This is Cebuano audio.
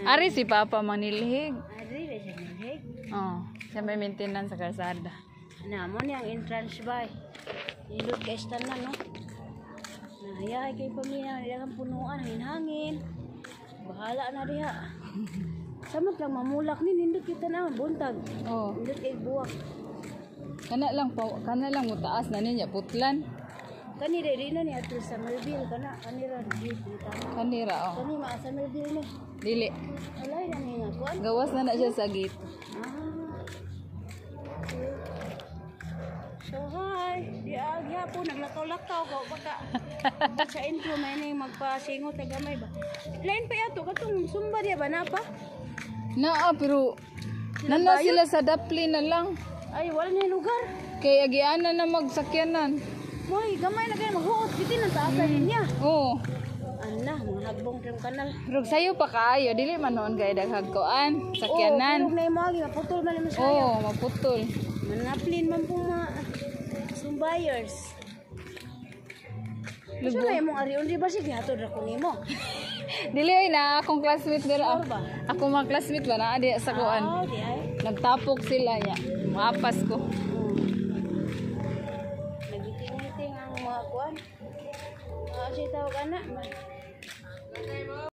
Ari si Papa manilhig. Ari ra siya nilhig. Oh, siya may maintenance sa kalsada. Na mo ni ang entrance ba? Nindot kay tanan, no. Nahayahay kay pamilya, nila kang punuan, hangin-hangin. Bahala na diha. Samot lang mamulak ni, nindot kita na buntag. Oh, Nindot kay buwak. Kana lang pa, kana lang mo taas na niya putlan. Kani di na ni ato sa Merville kana kanira di kita. Kanira, oh. Kani ma sa Merville ni. Dili. Alay na ni nga kuan. Gawas na na siya sa gate. Ah. Okay. So hi, di agyapon naglakaw-lakaw ko baka sa intro may ning magpasingot na gamay ba. Lain pa yato katong sumba diya ba na pa? Naa, pero nana sila sa Daplin na lang. Ay, wala na yung lugar. Kay agianan na magsakyanan. Moy, gamay na kayo maghuot bitin ang taas na linya. Oo. Ana, mga hagbong tayong kanal. Pero sayo pa kaayo, dili man noon kay daghag kuan, Oh, pero sakyanan. na mo agi maputol man naman siya. Oo, maputol. Manaplin man po mga sumbayers. So na imong arion di ba, sige hatod ra ko nimo. Dili ay na akong classmate dira. Sure ba? Ako mga classmate ba naa di sa kuan. Ah, di ay. Nagtapok sila niya. Maapas ko. Nagiting-ngiting ang mga kuan. Ah, siya tawag ana.